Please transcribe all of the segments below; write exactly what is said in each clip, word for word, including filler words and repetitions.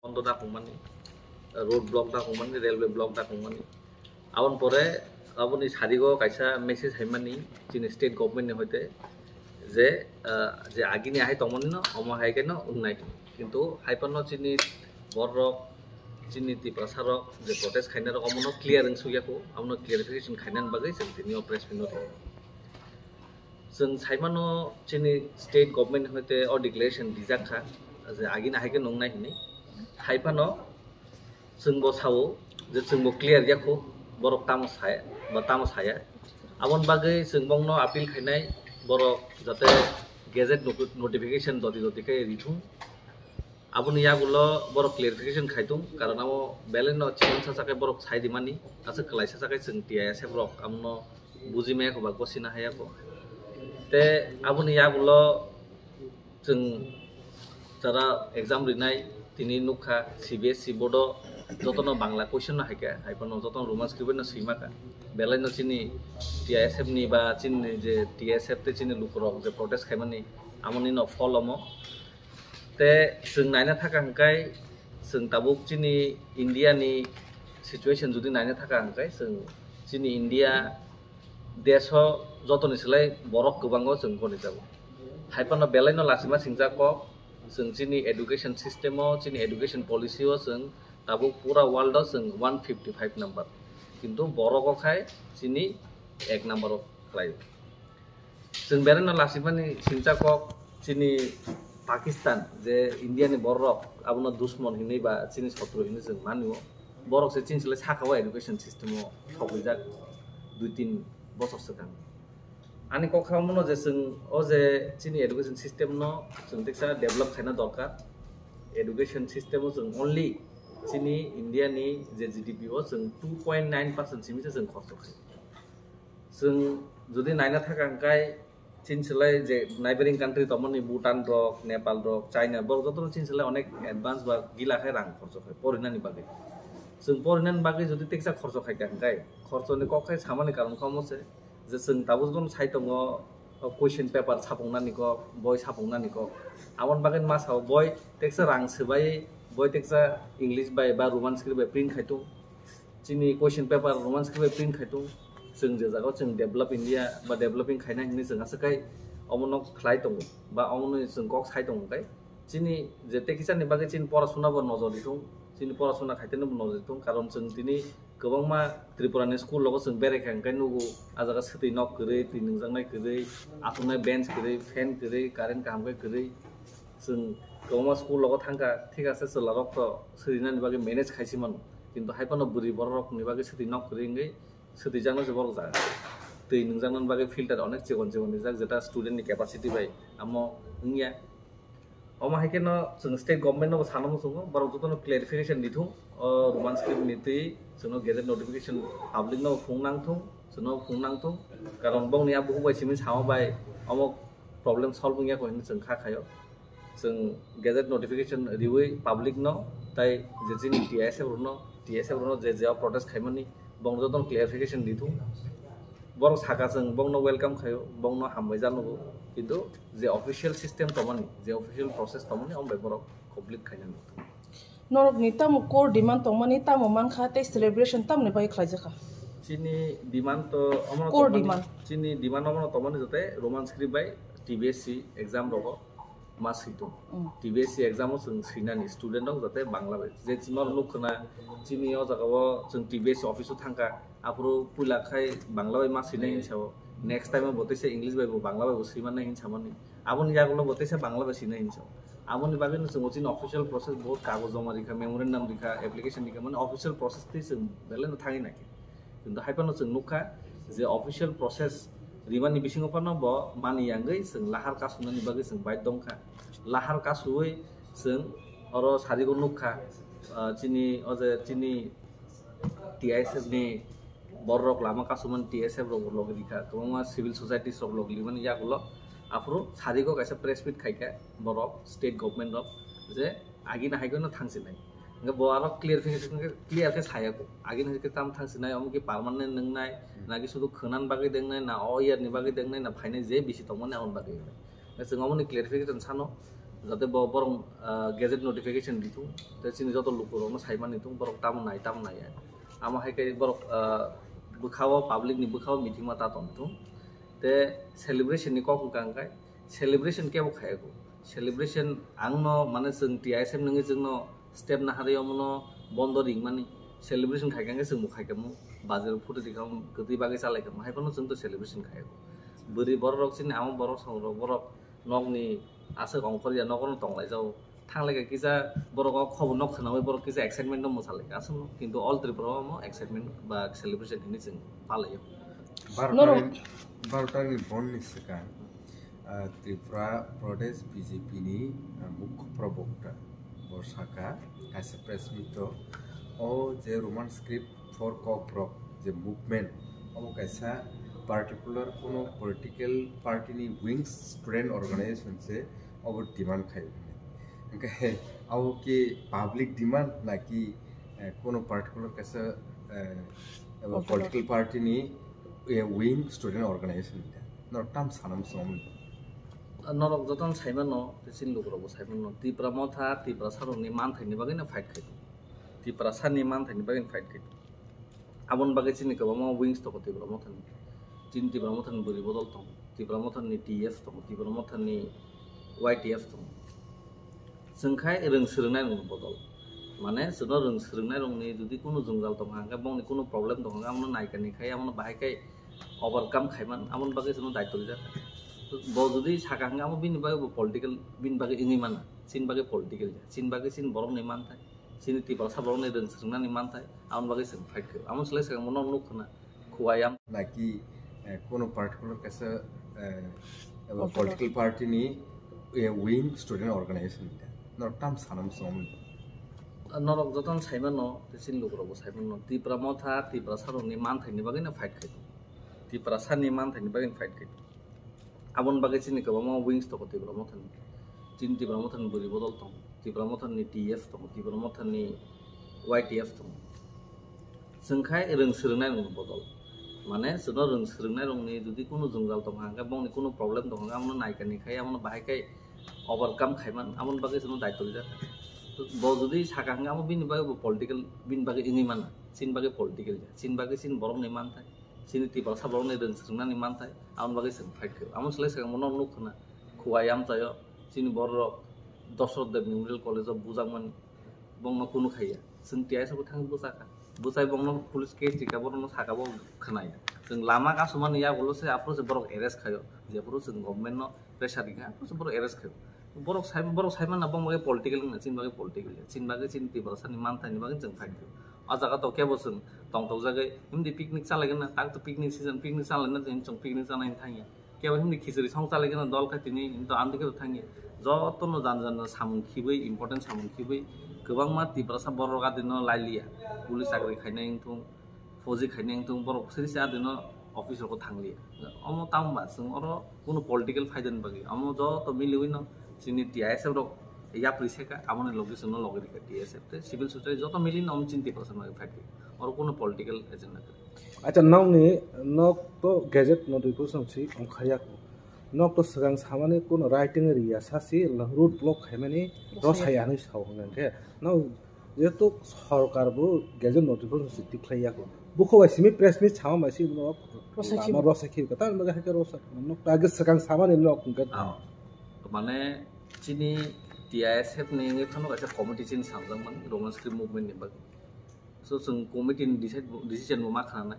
bondo da hongmani, road block da hongmani, railway block da hongmani. Aboni pore aboni sarigo kaisa message haimani chini state government ni hoite je, ah, je agini ahai tongmani no omo hai khe no wngnai. Kintu hai phano chini borok, chini Tiprasa rok je protest khainai rok omono clear wng sukya kho, abono clarification khainani bagwi chwng tini o press meet no rwo. Chwng saimano chini state government hoite o declaration dijak kha je agini hai khe nungnai hinwi. Hai phano chwngbo sao je chwngbo clear ya kho borok tamo saya ba tamo saya. Aboni bagwi chwng bongno appeal khainai borok jate gazette noti-, notification doti doti khe rithung. Aboni yagulo borok clarification khaitung, karon abo belai no chikon sacha khe borok sai di mani, aswk kwlai sacha khe chwng T I S F rok abono buji maya kho ba gosina haya kho. Te aboni yagulo chwng jara exam rinai tini nukha C B S E board o jotono Bangla question no haikha, hai phano jotono Roman script no swima kha. Belai no chini T I S F ni ba chini je T S F te chini lukurok je protest khaimani amoni no phol omo. Te chwng naina thaka hwnkhe chwng tabuk chini India ni situation jodi naina thaka hwnkhe chwng chini India desh o jotoni slai borok kwbango chwng goni jago. Hai phano belai no lachima singjak kok chwng chini education system o, chini education policy o chwng tabuk pura world o chwng one fifty five number. Kintu borok o khai chini ek number o khlai o. Chwng belai no lachimani singjak kok chini Pakistan je India ni borok abono dusmon hinwi ba chini sotro hinwi chwng mani o. Borok se chini slai saka o education system o thokgwijak dui tin bochor swkang. Ani kok kha omono je chwng o je chini education system no chwng teksa develop khaina dorkar. Education system o chwng only chini India ni je G D P o chwng two point nine percent simi se chwng khorcho khai. Chwng jodi naina thaka hwnkhe chini slai je neighboring country tongmani Bhutan rok, Nepal rok, China borok jotono chini slai onek advance ba gila khe rang khorcho khai porinani bagwi. Chwng porinani bagwi jodi teksa khorcho khaikha hwnkhe khorchoni kok khai samani karon kha omo se je chwng tabuk jotono sai tongo, o question paper sapungnani kok, boi sapungnani kok. Aboni bagwi ma sao boi teksa rang swbai boi teksa English bai ba Roman script bai print khai tung. Chini question paper Roman script bai print khai tung. Chwng je jaga o chwng develop India ba developing khaina hinwi chwng aswk khai omono khlai tongo ba omono chwng kok sai tongo khai. Chini je tei kisa ni bagwi chini porasuna bo nojor di thung, chini porasuna khai tei no bo nojor di thung, karon chwng tini kwbangma Tripura ni school rogo chwng berai kha hwnkhe nugo ah jaga swtwi nok kwrwi, twi nungjaknai kwrwi, aswknai bench kwrwi, fan kwrwi, current kaham khe kwrwi. Chwng kwbangma school rogo thangkha, thik ase chwla rok to swtwi nani bagwi manage khai si mano, kintu hai phano bwrwi borok rok ni bagwi swtwi nok kwrwi wngwi swtwi jakno se borok jaga. Twi nungjaknani bagwi filter onek chikon chikon rijak, jeta student ni capacity bai amo wngya. Omo hai kheno chwng state government no bo sana muchungo, borok jotono clarification di thung, o Roman script ni twi chwngno gazette notification public no phung nang thung, chwngno phung nang thung, karon bongni a bukhuk bai simi sama bai omo problem solve wngya kho hinwi chwng kha khaio. Chwng gazette notification riwi public no tai je chini T S F rokno, T S F rokno je je protest khaimani bongno jotono clarification di thung. Borok saka chwng bongno welcome khaio, bongno hambai janugo, kintu je official system tongmani, je official process tongmani, omo bai borok complete khaina nang thung. Norok ni tamo core demand tongmani tamo mankha tei celebration tamni bai khlaijakha? Chini demand to omo Core tongmani, demand. Chini demand omo tongmani jote Roman script bai T B S C exam rogo ma swi tung. Mm. T B S C exam o chwng swinani student rok jate Bangla bai. Je chwng norok nuk khna chini o jaga o chwng T B S C office o thangkha, aphuru puila khai Bangla bai ma swinai hinwi sao. Next time o bo teisa English bai bo Bangla bai bo swimannai hinwi samani. Aboni yagulo bo teisa Bangla bai swinai hinwi sao. Aboni bagwi no chwng o chini official process bo kagoz joma rikha, memorandum rikha, application rikha, mane official process twi chwng belai no thangwi naikhe. Kintu hai phano chwng nukha je official process rimani bisingo phano bo mani yangwi chwng lahar kasunani bagwi chwng bai tongkha. Lahar kasuwi chwng oro sarigo nukha, ah, chini o je chini T S F ni borok lama kasumani T S F rok logi rikha, kwbangma civil societies rok logi rimani yagulo aphuru sarigo kaisa press meet khaikha borok state government rok je agini hai kheno thangsinai. Hingke bo aro clarification khe clear khe saya kho. Agini hai khe tam thangsinai, omo khe permanent nungnai, na ki sudu khwnan bagwi dengnai, na o year ni bagwi dengnai, na phainai je bisi tongmani aboni bagwi hinwi. Hingke chwng omoni clarification sano, Jate bo borok, ah, gazette notification di thung, tei chini joto lukurokno sai mani thung, borok tamo nai, tamo nai ya. Amo hai khe borok, ah, bwkhao, public ni bwkhao meeting ma ta tong thung. Tei celebration ni kok wngkha hwnkhe, celebration kebo khaiyago. Celebration ang no, mane, chwng T I S F nungwi chwngno step naharwi omono bondo ringmani. Celebration khaikha hwnkhe chwngbo khaikha mu, bazar photo rikha mu, kwtwi bagwi chalaikha mu, hai phano chwngto celebration khaiyago. Bwrwi borok rok chini amo borok songrok borok nokni aswk ongkhorya nogono tonglaijao. Thanglaikha kisa borok o khobor no khwnawi borok kisa excitement no mwsalaikha aswkno. Kintu all Tripura o omo excitement ba celebration hinwi chwng palaio. Norok Barotani, Barotani bond ni swkang, ah, Tripura Pradesh B J P ni, ah, mukho probokta bo saka kaisa press meet o, o je Roman script for Kokborok je movement, obo kaisa particular kono political party ni wings student organization se obo demand khai. Hwnkhe abo ki public demand naki, eh, kono particular kaisa, eh, political party ni, eh, wing student organization ni da? Norok tam sana muchungo mani. Norok jotono sai mano, tei chini lukurokbo sai mano. Tipra Motha, Tiprasarokni manthaini bagwino fight khai. Tiprasa ni manthaini bagwi fight khai. Aboni bagwi chini kwbangma wings tongo Tipra Mothani. Chini Tipra Mothani bwrwi bodol tongo, Tipra Mothani T F tongo, Tipra Mothani Y T F tongo. Chwng khai rwng swrwngnairokni bodol. Mane, chwngno rwng swrwngnairokni jodi kunu jwngjal tongkha hwnkhe, bongni kunu problem tongkha hwnkhe, abono naikani khai, abono bahai khai overcome khaiman, aboni bagwi chwngno daityo rijak. Bo jodi saka hwnkhe, abo bini bagwi bo political, bini bagwi wngwi mano. Chini bagwi political ya. Chini bagwi chini borokni manthai. Chini Tiprasa borokni rwng swrwngnani manthai, aboni bagwi chwng fight khaio. Aboni slai swkang bono nuk khna, khuayam. Naki, eh, kono particular kaisa, eh, political party ni, eh, wing student organization ni da. Norok tam sana muchungo mani. Norok jotono sai mano, tei chini lukurokbo sai mano. Tipra Motha, Tiprasarokni manthaini bagwino fight khaio. Tiprasani manthaini bagwino fight khaio. Aboni bagwi chini kwbangma wings tongo Tipra Mothani. Chini Tipra Mothani bwrwi bodol tongo, Tipra Mothani T F tongo, Tipra Mothani Y T F tongo. Chwng khai rwng swrwngnairokni bodol. Mane, chwngno rwng swrwngnairokni jodi kunu jwngjal tongkha hwnkhe, bongni kunu problem tongkha hwnkhe, abono naikani khai, abono bahai khai overcome khaiman, aboni bagwi chwngno daityo rijak. Bo jodi saka hwnkhe, abo bini bagwi bo political, bini bagwi wngwi mano, chini bagwi political ya, chini bagwi chini borokni manthai. Chini Tiprasa borokni rwng swrwngnani manthai, aboni bagwi chwng fight khaio. Aboni slai swkang bono nuk khna, khuayam chaio, chini bororok Dosrot Deb Memorial College o bujakmani, bongno kunu khaiya. Chwng T I S F bo thangwi bwchakha. Bwchai bongno police case rikha, borokno saka bo khwnaya. Chwng lama kasumani yagulo se aphuru se borok arrest khaio, jephuru chwng government no pressure rikha, aphuru se borok arrest khaio. Borok sai, borok sai manna bong bagwi political wngna, chini bagwi political ya. Chini bagwi chini Tiprasani manthaini bagwi chwng fight khaio. O jaga to kebo chwng tongthokjagwi, himdi picnic chalaigwna, tak to picnic season, picnic chalaina chwng picnic chalaina thangya. Kebo himdi khichiri song chalaigwna dol kha tini, himto amdi khe thangya. Jotono jan jan samung khibwi, important samung khibwi, kwbangma Tiprasa borok adino lailiya. Police chakri khainai wngthung, fauji khainai wngthung, borok siri se adino office rogo thangliya. Omo tamo ba chwng oro kuno political phaidani bagwi. Omo joto miliwino chini T I S F rok yapri seka, aboni logi chwngno logi rikha T I S F tei civil society joto milino omo chini Tiprasa bagwi fight khaio. Oro kuno political agenda kwrwi. Acha, nokni nok to gazette notification si ongkhaiya. Nok to swkang samani kuno writing riya sasi road block khaimani rosai anwi sao hwnkhe. Nok Jehetu sorkar bo gazette notification se tikhlai ya kho. Bukho bai simi press meet sama bai si no Rosai lama khibwi. Rosai khibwi kha. Tamni bagwi hai khe rosai khibwi. Nok age swkang samani nok hwnkhe. Ah, mane chini T I S F ni wngwi phano kaisa committee chini samjak mani Roman script movement ni bagwi. So chwng committee ni decide bo, decision bo ma khananai.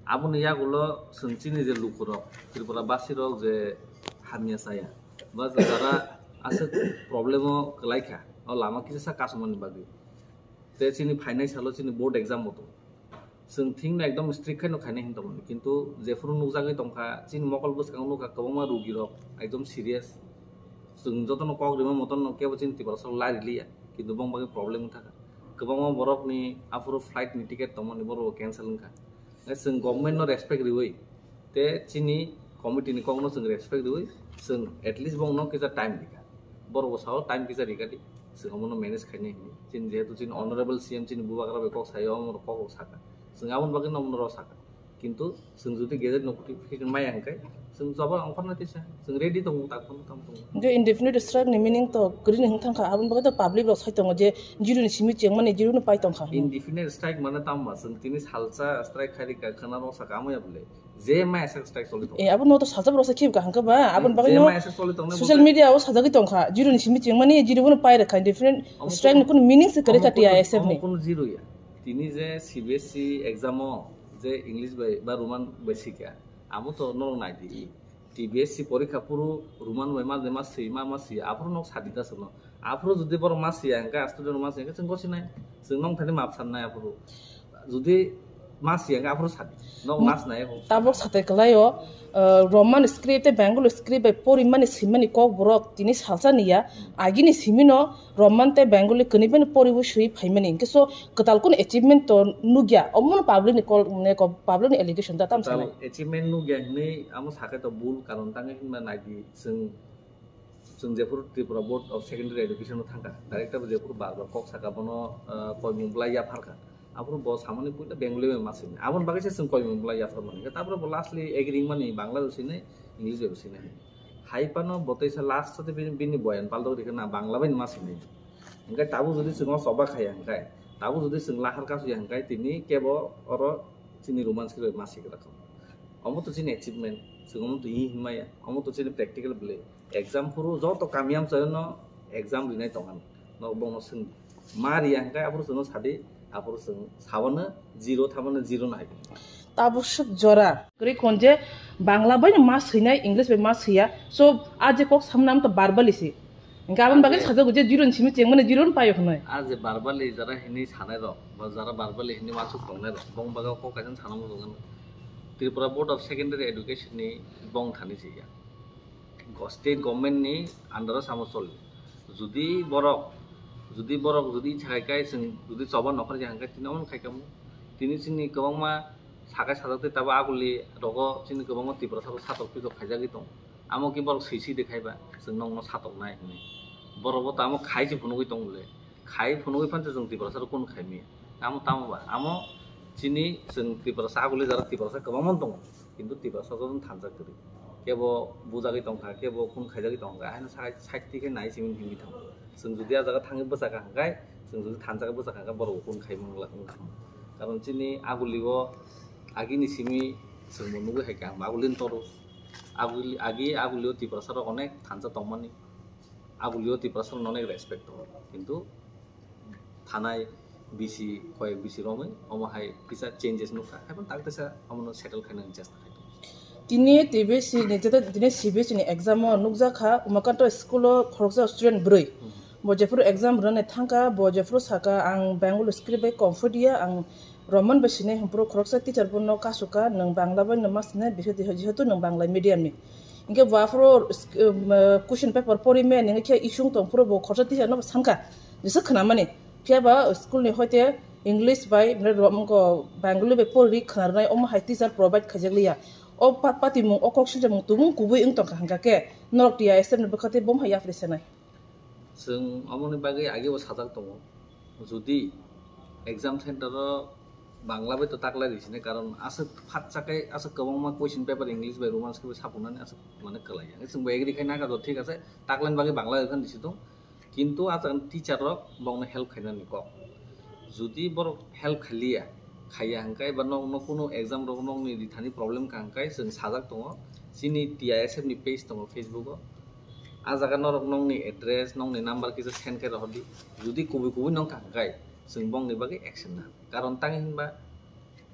Aboni yagulo chwng chini je lukurok, Tripura basirok je hamya chaya, ba jara aswk problem o kwlaikha, o lama kisa sa kasumani bagwi. Tei chini phainai salo chini board exam bo tongo. Chwng thikno ekdom strict khaino khainai hinwi tongmani, kintu jephuru nukjagwi tongkha, chini mokol bwskango nukha kwbangma rugirok ekdom serious. Chwng jotono kok rima motono kebo chini Tiprasa lai riliya, kintu bong bagwi problem wngkha. Kwbangma borokni aphuru flight ni ticket tongmani borok cancel wngkha. Chwng government no respect riwi, tei chini committee ni kokno chwng respect riwi, chwng at least bongno kisa time rikha. Borok bo sao time kisa rikha di, chwng omono manage khainai hinwi. Chini jehetu chini honorable C M chini bubagra bai kok sayo, omo kok rok sakha. Chwng aboni bagwi no omono rw sakha. Kintu chwng jodi gazette notification maya hwnkhe, Chwng choba ongkhorna tisa, chwng ready tongo, tak phano tamo tongo. Je indefinite strike ni meaning to kwrwi ni hwn thangkha, aboni bagwi to public rok sai tongo je zero ni simi chengmani zero no pai tongkha. Indefinite strike mane tamo ba, chwng tini salsa strike khai rikha, khwna rok saka amo ya bole. Je mai asa strike choli tongo. Eh, abo no to salsa borok sa khibka hangkha ba, aboni bagwi je no mai asa choli tongo social media o sajagwi tongkha, zero ni simi chengmani zero no pai rikha, indefinite strike ni kuno meaning se kwrwi kha T I S F ni. Kuno zero ya. Tini je C B S E exam o je English bai ba Roman bai sikha, amo to norok nai di. T B S C porikha phuru Roman bai ma de ma swi ma ma swi aphuru nok sadi da sono. Aphuru jodi borok ma swi ang ka student ma swi ang ka chwng gosi nai. Chwng nong thani map san nai aphuru. Jodi ma swi ang ka aphuru sadi. Nok mas nai ho. Tabok satai kwlai o, uh, Roman script tei Bengali script bai porimani swimani kok borok tini salsa niya. Agini simino Roman tei Bengali kwnwi bini poriwi swi phaimani. Hwnkhe so kwtal kunu achievement to nukya. Omono public ni call, ne ko public ni allegation da tam sanai. Achievement nukya hinwi amo sakhe to bul karon tangwi hinma naidi chwng, chwng jephuru Tripura Board of Secondary Education o thangkha. Director bo jephuru bar bar kok saka bono, ah, koimung bwlai yapharkha. Aphuru bo samani puila Bengali bai ma swinai. Aboni bagwi se chwng koimung bwlai yapharmani. Tabra bo lastly agree wngmani Bangla bai swinai, English bai swinai. Hai phano bo teisa last o bini, bini boyan paldok rikha na Bangla bai ma swinai. Hingke tabuk jodi chwng o choba khaiya hingke, tabuk jodi chwng lahar kasu ya hingke tini kebo oro chini Roman script bai ma sikra kho. Omo to chini achievement, chwng omo to hi hinmaya, omo to chini practical bwle. Exam phuru joto kamiyam chayano exam rinai tongani. No bongno swng ma riya hingke aphuru chwngno sadi, aphuru chwng sabano zero thamano zero nai. Tabuk swk jora. Kwrwi kon je Bangla bai ma swinai, English bai ma swiya. So, a je kok samnam to verbally si. Hingke aboni bagwi sajago je zero ni simi chengmani zero no payo hwnwi. A je verbally jara hini sanai rok, ba jara verbally hini wansuk tongnai rok, bong baga kok kaisa sana mujungano. Tripura Board of Secondary Education ni bong thani siya. Go-, state government ni under o samo choli. Jodi borok, jodi borok jodi icha khai kai chwng jodi choba nokhor je hangkai tini omo khai kamo. Tini chini kwbangma sakai sajak tei tabo aguli rogo chini kwbangma Tiprasa rok satok pitok khaijagwi tongo. Amo khe borok swi swi de khai ba chwng nokno satoknai hinwi. Borok bo tamo khai se phunugwi tong le. Khai phunugwi phan se chwng Tiprasa rok kunu khai maya. Amo tamo ba? Amo chini chwng Tiprasa aguli jara Tiprasa kwbangma tongo. Kintu Tiprasa jotono thansa kwrwi. Kebo bujagwi tongkha, kebo kunu khaijagwi tongkha. Haino sai, side twi khe nai simi himwi thango. Chwng jodi a jaga thangwi bwchakha hwnkhe, chwng jodi thansa khe bwchakha hwnkhe borok bo kunu khai mangla wngkha. Karon chini aguli o agini simi chwng bo nugwi hai kha, ang bo aguli ni toro. Aguli, agi aguli o Tiprasa rok onek thansa tongmani. Aguli o Tiprasa rok onek respect tongo. Kintu thanai bisi, koyek bisi romwi omo hai kisa changes nukha. Haibon tak teisa omono settle khainani chesta khai tongo. Tini T B S C ni, jeta tini C B S C ni exam o nukjakha, Umakanto school o khoroksa student bwrwi. Hmm. Bo jephuru exam rwnani thangkha, bo jephuru sakha, "Ang Bengali script bai confident ya, ang Roman bai sinai," hwnphuru khoroksa teacher bono kasukha, "Nwng Bangla bai no ma sinai, jehetu nwng Bangla medium ni." Hingke bo aphuru, um, question paper pori me nini khe isung tong phuru bo khoroksa teacher no bo sankha, jesa khwnamani. Phiya ba school ni hoite English bai, mane, rom-, ko Bengali bai pori khwnarnai, omo hai teacher provide khaijak liya. O pa-, patimung, o kok siljamung tubung kubui wng tongkha hingka khe, norok T I S F ni bwkha tei bom hai yapri sanai. Chwng omoni bagwi agebo sajak tongo. Jodi exam center o Bangla bai to taklai rwi sini, karon aswk phatsa khe aswk kwbangma question paper English bai Roman script bai sapunani aswk mane kwlai ya. Chwng bo agree khai naka do, thik ase, taklaini bagwi Bangla bai phano risi tong. Kintu a jaga teacher rok bokno help khainani kok. Jodi borok help khailiya, khaiya hwnkhe ba nokno kunu exam rok nokni rithani problem ka hwnkhe chwng sajak tongo. Chini T I S F ni page tongo Facebook o. A jaga norok nokni address, nokni number kisa send khe rohordi. Jodi kubui kubui nong ka hwnkhe chwng bongni bagwi action na. Karon tangwi hinba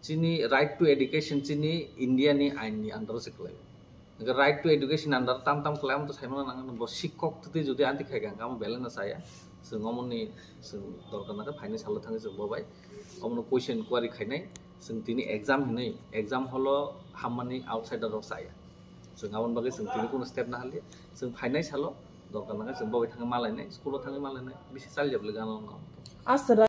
chini right to education chini India ni ain ni under o se kwlai. Hwnkhe right to education under o tam tam kwlai, amo to saimano nang, bo sikkok twtwi jodi anti khai ka hwnkhe amo belai no chaya. Chwng omoni chwng dorkar nangkhe phaini salo thangwi chwng bobai omono question query khainai. Chwng tini exam hinwi, exam hall o hammani outsider rok chaya. Chwng aboni bagwi chwng tini kunu step naharliya. Chwng phainai salo dorkar nangkhe chwng bobai thangwi malainai, school o thangwi malainai, bisi chalijak le gana wngkha. Aswk.